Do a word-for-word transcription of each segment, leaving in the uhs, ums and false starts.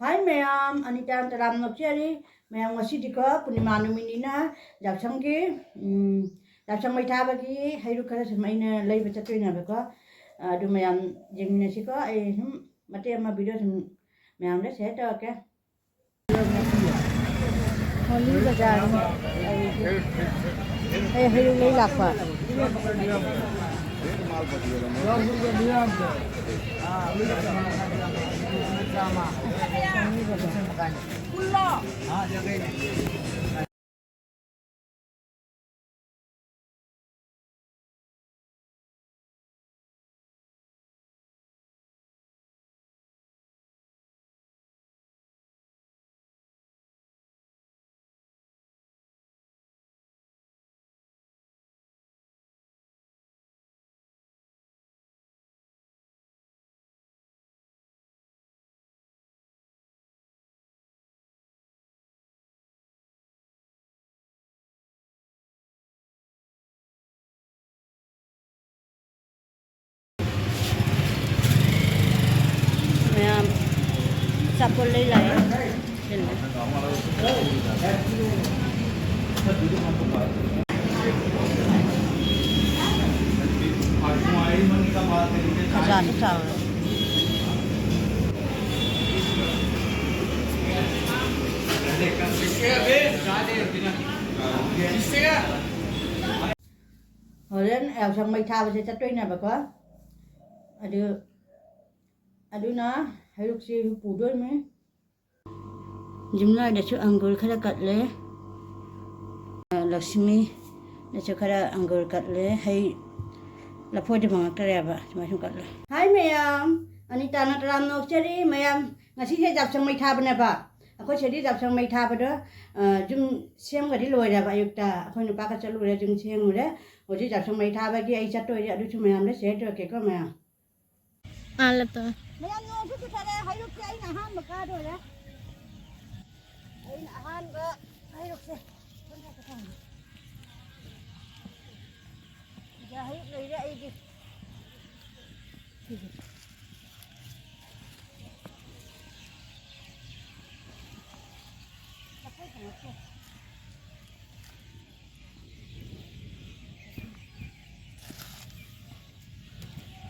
ꯍꯥꯏ ꯃꯌꯥꯝ, ꯑꯅꯤꯇꯥꯅ ꯇꯔꯥꯝ ꯅꯣꯛꯆꯔꯤ꯫ ꯃꯌꯥꯝ, ꯉꯁꯤꯗꯤꯀꯣ ꯄꯨꯔꯅꯤꯃꯥ ꯅꯨꯃꯤꯠꯅꯤꯅ ꯌꯥꯎꯁꯪꯒꯤ, ꯎꯝ, ꯌꯥꯎꯁꯪ ꯃꯩ ꯊꯥꯕꯒꯤ ꯍꯩꯔꯨꯛ ꯈꯔ ꯁꯨꯝ ꯑꯩꯅ ꯂꯩꯕ ꯆꯠꯇꯣꯏꯅꯦꯕꯀꯣ꯫ ꯑꯗꯨ ꯃꯌꯥꯝ ꯌꯦꯡꯃꯤꯟꯅꯁꯤꯀꯣ꯫ ꯑꯩ ꯁꯨꯝ ꯃꯇꯦꯛ ꯑꯃ ꯚꯤꯗꯤꯑꯣ ꯁꯨꯝ ꯃꯌꯥꯝꯗ ꯁꯤꯌꯔ ꯇꯧꯔꯛꯀꯦ꯫ ꯍꯣꯂꯤ ꯕꯖꯥꯔꯅꯤ꯫ ꯑꯩ ꯍꯩꯔꯨꯛ ꯂꯩ ꯂꯥꯛꯄ꯫ ꯃꯌꯥꯝ ꯑꯆꯥꯄꯣꯠ ꯂꯩ ꯂꯥꯛꯑꯦ꯫ ꯈꯖꯥꯁꯨ ꯆꯥꯎꯔꯦ꯫ ꯍꯣꯔꯦꯟ ꯌꯥꯎꯁꯪ ꯃꯩ ꯊꯥꯕꯁꯦ ꯆꯠꯇꯣꯏꯅꯦꯕꯀꯣ꯫ ꯑꯗꯨ, ꯑꯗꯨꯅ ꯍꯩꯔꯨꯛꯁꯦ ꯄꯨꯗꯣꯏꯅꯦ꯫ ꯖꯤꯝꯂꯥꯗꯁꯨ ꯑꯪꯒꯨꯔ ꯈꯔ ꯀꯠꯂꯦ꯫ ꯂꯛꯁꯃꯤꯅꯁꯨ ꯈꯔ ꯑꯪꯒꯨꯔ ꯀꯠꯂꯦ꯫ ꯍꯩ ꯂꯐꯣꯏꯗꯤ ꯐꯪꯉꯛꯇ꯭ꯔꯦꯕ, ꯁꯨꯃꯥꯏꯅ ꯁꯨꯝ ꯀꯠꯂꯦ꯫ ꯍꯥꯏ ꯃꯌꯥꯝ, ꯑꯅꯤꯇꯥꯅ ꯇꯔꯥꯝ ꯅꯣꯛꯆꯔꯤ꯫ ꯃꯌꯥꯝ, ꯉꯁꯤꯁꯦ ꯌꯥꯎꯁꯪ ꯃꯩ ꯊꯥꯕꯅꯦꯕ꯫ ꯑꯩꯈꯣꯏ ꯁꯤꯗꯤ ꯌꯥꯎꯁꯪ ꯃꯩ ꯊꯥꯕꯗꯣ, ꯑ, ꯌꯨꯝ ꯁꯦꯝꯒꯗꯤ ꯂꯣꯏꯔꯦꯕ꯫ ꯑꯌꯨꯛꯇ ꯑꯩꯈꯣꯏ ꯅꯨꯄꯥꯒ ꯆꯠꯂꯨꯔꯦ, ꯌꯨꯝ ꯁꯦꯝꯃꯨꯔꯦ꯫ ꯍꯧꯖꯤꯛ ꯌꯥꯎꯁꯪ ꯃꯩ ꯊꯥꯕꯒꯤ ꯑꯩ ꯆꯠꯇꯣꯏꯅꯦ꯫ ꯑꯗꯨꯁꯨ ꯃꯌꯥꯝꯗ ꯁꯤꯌꯔ ꯇꯧꯔꯛꯀꯦꯀꯣ ꯃꯌꯥꯝ꯫ ꯑꯥ, ꯂꯦꯞꯇꯣ꯫ ꯃꯌꯥꯝ, ꯅꯣꯡꯁꯨ ꯆꯨꯊꯔꯦ꯫ ꯍꯩꯔꯨꯛꯁꯦ ꯑꯩꯅ ꯑꯍꯥꯟꯕ ꯀꯥꯗꯣꯔꯦ꯫ ꯑꯩꯅ ꯑꯍꯥꯟꯕ ꯍꯩꯔꯨꯛꯁꯦ꯫ ꯁꯤꯗ ꯍꯩꯔꯨꯛ ꯂꯩꯔꯦ ꯑꯩꯒꯤ꯫ ꯁꯤꯁꯦ꯫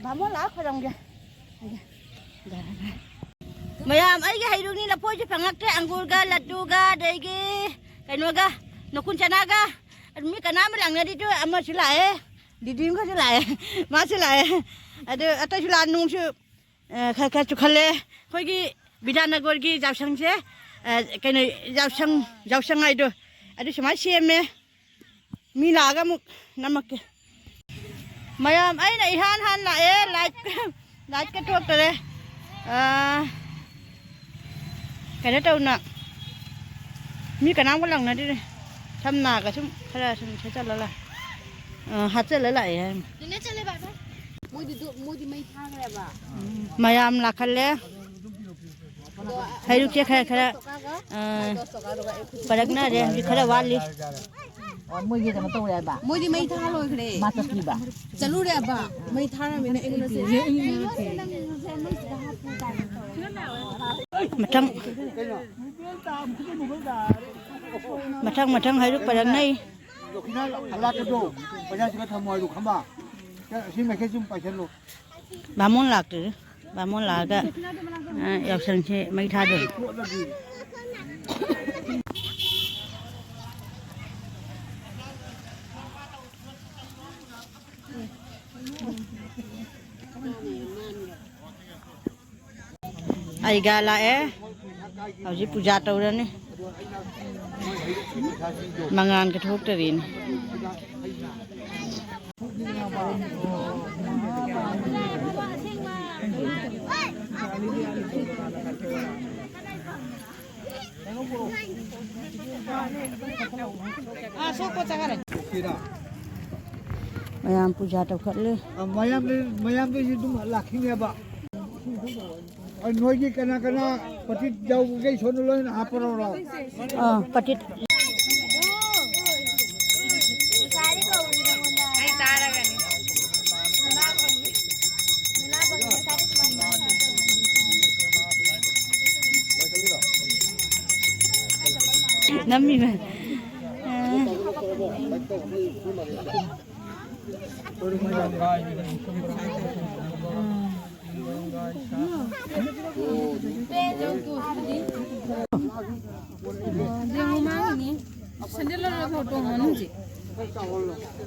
ꯕꯥꯃꯣꯟ ꯂꯥꯛꯑ ꯈꯣꯏꯔꯝꯒꯦ꯫ ꯃꯌꯥꯝ, ꯑꯩꯒꯤ ꯍꯩꯔꯨꯛꯅꯤ, ꯂꯐꯣꯏꯁꯨ ꯐꯪꯉꯛꯇ꯭ꯔꯦ, ꯑꯪꯒꯨꯔꯒ, ꯂꯗꯨꯒ, ꯑꯗꯒꯤ ꯀꯩꯅꯣꯒ, ꯅꯀꯨꯟ ꯆꯅꯥꯒ꯫ ꯑꯗꯨ ꯃꯤ ꯀꯅꯥꯝ ꯂꯥꯛꯅꯗꯦ, ꯑꯗꯨ ꯑꯃꯁꯨ ꯂꯥꯛꯑꯦ, ꯗꯤꯗꯤ ꯑꯃꯈꯛꯁꯨ ꯂꯥꯛꯑꯦ, ꯃꯥꯁꯨ ꯂꯥꯛꯑꯦ꯫ ꯑꯗꯨ ꯑꯇꯩꯁꯨ ꯂꯥꯛꯑ, ꯅꯣꯡꯁꯨ ꯑ, ꯈꯔ ꯈꯔ ꯆꯨꯈꯠꯂꯦ꯫ ꯑꯩꯈꯣꯏꯒꯤ ꯕꯤꯗ꯭ꯌꯥꯅꯒꯔꯒꯤ ꯌꯥꯎꯁꯪꯁꯦ, ꯑ, ꯀꯩꯅꯣ, ꯌꯥꯎꯁꯪ, ꯌꯥꯎꯁꯪ ꯍꯥꯏꯗꯣ, ꯑꯗꯨ ꯁꯨꯃꯥꯏꯅ ꯁꯦꯝꯃꯦ꯫ ꯃꯤ ꯂꯥꯛꯑꯒ ꯑꯃꯨꯛ ꯅꯝꯃꯛꯀꯦ꯫ ꯃꯌꯥꯝ, ꯑꯩꯅ ꯏꯍꯥꯟ ꯍꯥꯟ ꯂꯥꯛꯑꯦ, ꯂꯥꯏꯠ, ꯂꯥꯏꯠꯀ ꯊꯣꯛꯇꯔꯦ꯫ ꯑ, ꯀꯩꯅꯣ ꯇꯧꯅ, ꯃꯤ ꯀꯅꯥꯝꯒ ꯂꯥꯎꯅꯗ꯭ꯔꯤ꯫ ꯁꯝꯅꯥꯒ ꯁꯨꯝ ꯈꯔ ꯁꯨꯝ ꯁꯦꯠꯆꯜꯂ ꯂꯥꯛꯑꯦ꯫ ꯑ, ꯍꯥꯠꯆꯜꯂ ꯂꯥꯛꯑꯦ ꯍꯥꯏꯃ꯫ ꯅꯦꯅꯦ ꯆꯠꯂꯦ ꯕꯥꯏ ꯕꯥꯏ꯫ ꯃꯣꯏꯗꯤ ꯗꯨ-, ꯃꯣꯏꯗꯤ ꯃꯩ ꯊꯥꯈ꯭ꯔꯦꯕ꯫ ꯃꯌꯥꯝ ꯂꯥꯛꯈꯠꯂꯦ꯫ ꯑꯗꯣ ꯍꯩꯔꯨꯛꯁꯦ ꯈꯔ ꯈꯔ, ꯑ, ꯄꯔꯛꯅꯔꯦ꯫ ꯍꯧꯖꯤꯛ ꯈꯔ ꯋꯥꯠꯂꯤ꯫ ꯑꯣ, ꯃꯣꯏꯒꯤ ꯀꯩꯅꯣ ꯇꯧꯔꯦ ꯍꯥꯏꯕ? ꯃꯣꯏꯗꯤ ꯃꯩ ꯊꯥ ꯂꯣꯏꯈ꯭ꯔꯦ꯫ ꯃꯥ ꯆꯠꯇ꯭ꯔꯤꯕ? ꯆꯠꯂꯨꯔꯦ ꯍꯥꯏꯕ꯫ ꯃꯩ ꯊꯥꯔꯝꯃꯤꯅ ꯑꯩꯉꯣꯟꯗ ꯁꯤ-, ꯃꯊꯪ, ꯃꯊꯪ, ꯃꯊꯪ ꯍꯩꯔꯨꯛ ꯄꯔꯛꯅꯩ꯫ ꯗꯈꯤꯅꯥ ꯑꯂꯥꯛꯄꯗꯣ ꯄꯩꯁꯥ ꯁꯤꯒ ꯊꯝꯃꯣ ꯍꯥꯏꯗꯣ ꯈꯪꯕ? ꯑꯁꯤ ꯃꯥꯏꯀꯩ ꯁꯨꯝ ꯄꯥꯏꯁꯜꯂꯣ꯫ ꯕꯥꯃꯣꯟ ꯂꯥꯛꯇ꯭ꯔꯤ꯫ ꯕꯥꯃꯣꯟ ꯂꯥꯛꯑꯒ, ꯑ, ꯌꯥꯎꯁꯪꯁꯦ ꯃꯩ ꯊꯥꯗꯣꯏꯅꯤ꯫ ꯑꯩꯒ ꯂꯥꯛꯑꯦ꯫ ꯍꯧꯖꯤꯛ ꯄꯨꯖꯥ ꯇꯧꯔꯅꯤ꯫ ꯃꯉꯥꯟꯒ ꯊꯣꯛꯇꯔꯤꯅꯤ꯫ ꯃꯌꯥꯝ ꯄꯨꯖꯥ ꯇꯧꯈꯠꯂꯤ꯫ ꯑ, ꯃꯌꯥꯝꯗꯤ, ꯃꯌꯥꯝꯗꯤ ꯑꯗꯨꯝ ꯂꯥꯛꯈꯤꯅꯦꯕ꯫ ꯑ, ꯅꯣꯏꯒꯤ ꯀꯅꯥ ꯀꯅꯥ ꯄꯇꯤꯠ ꯌꯥꯎꯕꯈꯩ ꯁꯣꯝꯗ ꯂꯣꯏꯅ ꯍꯥꯞꯄꯔꯣꯔꯣ? ꯑ, ꯄꯇꯤꯠ꯫ ꯅꯝꯃꯤꯕ꯫ ꯁꯦꯟꯗꯜ ꯂꯧꯔꯒ ꯊꯣꯛꯑꯣ, ꯇꯣꯡꯉꯣ ꯃꯅꯨꯡꯁꯦ꯫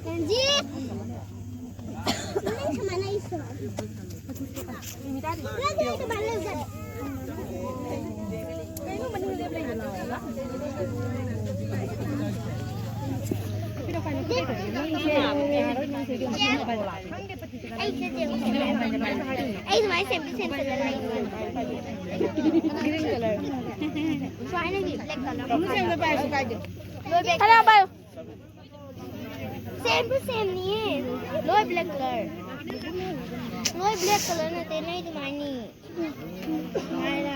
ꯀꯦꯟꯖꯤ! ꯅꯪ ꯁꯨꯃꯥꯏꯅ ꯏꯁꯣ꯫ ꯑꯩ ꯁꯨꯃꯥꯏꯅ ꯁꯦꯝꯁꯨ ꯁꯦꯝꯖꯤꯜꯂ ꯂꯩ꯫ Green color꯫ ꯁꯨꯃꯥꯏꯅ black color꯫ ꯀꯅꯥ ꯄꯥꯏꯌꯨ? ꯁꯦꯝꯁꯨ ꯁꯦꯝꯅꯤꯌꯦ꯫ ꯂꯣꯏ black color꯫ ꯂꯣꯏ black color ꯅꯠꯇꯦ, ꯅꯣꯏ ꯑꯗꯨꯃꯥꯏꯅꯤ꯫ ꯁꯨꯃꯥꯏꯅ꯫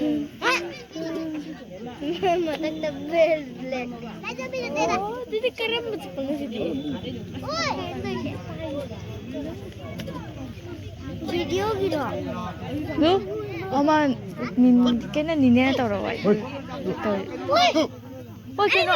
ꯎꯝ꯫ ꯃꯊꯛꯇ black꯫ ꯑꯣ, ꯑꯗꯨꯗꯤ ꯀꯔꯝꯕ ꯆꯠꯄꯅꯣ ꯁꯤꯗꯤ? Video ꯒꯤꯔꯣ? ꯑꯗꯨ ꯑꯃ ꯅꯤꯟ-, ꯀꯩꯅꯣ ꯅꯤꯅꯦꯅ ꯇꯧꯔꯛꯑꯣ꯫ ꯍꯣꯏ꯫ ꯇꯧꯔꯛꯑꯣ꯫ ꯍꯣꯏ, ꯀꯩꯅꯣ?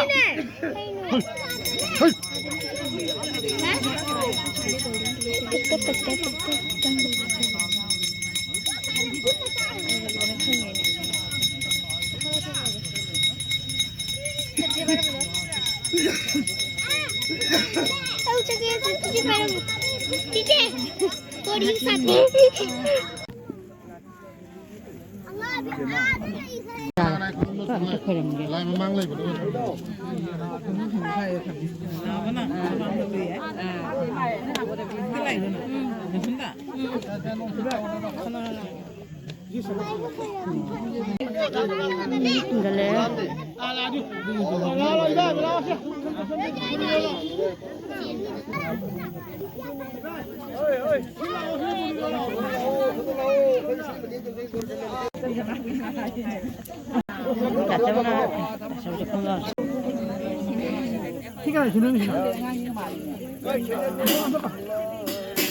ꯆꯤꯆꯦ, ꯀꯣꯔꯤ ꯁꯥꯇꯦ꯫ ꯂꯥꯏ ꯃꯃꯥꯡ ꯂꯩꯕꯗꯣ ꯑꯣꯏꯔꯝꯒꯅꯤ꯫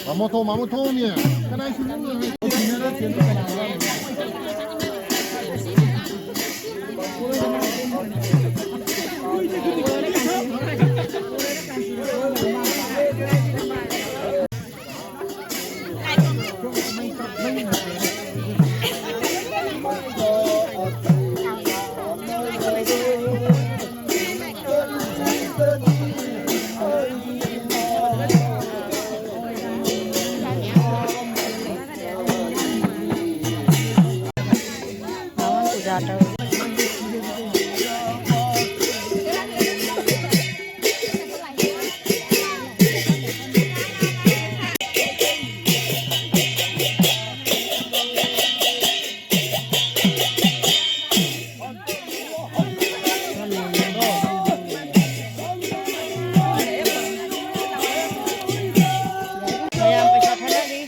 ꯃꯃꯣ ꯊꯣꯡ, ꯃꯃꯣ ꯊꯣꯡꯅꯦ꯫ ꯀꯅꯥꯏ ꯁꯤꯟꯗꯣꯏꯅꯣ? ꯁꯤꯟꯅꯔ ꯁꯤꯟꯗꯣꯏ ꯀꯅꯥ? ꯕꯥꯃꯣꯟ ꯄꯨꯖꯥ ꯇꯧꯔꯤ꯫ ꯃꯌꯥꯝ ꯄꯩꯁꯥ ꯊꯥꯅꯔꯤ꯫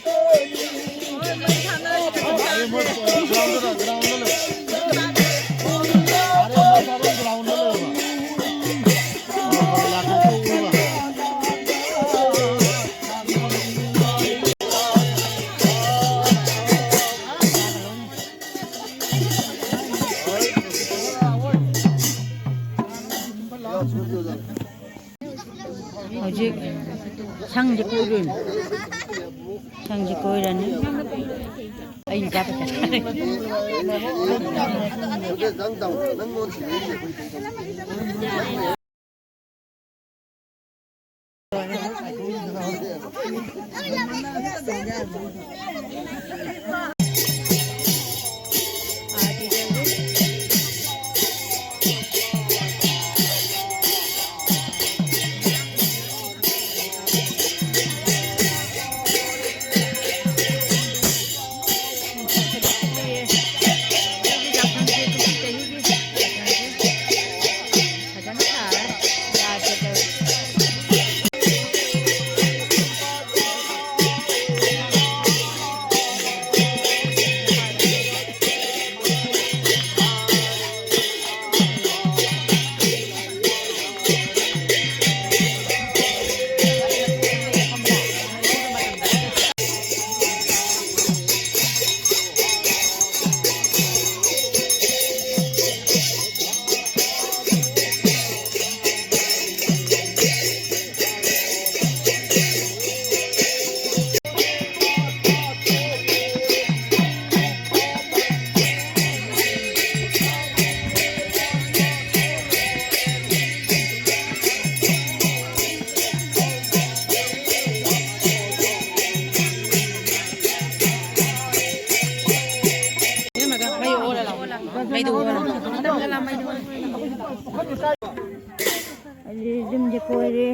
ꯍꯧꯖꯤꯛ ꯁꯪꯁꯦ ꯀꯣꯏꯔꯨꯅꯤ꯫ ꯁꯪꯁꯦ ꯀꯣꯏꯔꯅꯤ꯫ ꯑꯩ ꯅꯨꯄꯥ ꯄꯩꯁꯥ ꯊꯥꯔꯛꯀꯦ꯫ ꯑꯩꯗꯤ ꯌꯨꯝꯁꯦ ꯀꯣꯏꯔꯦ꯫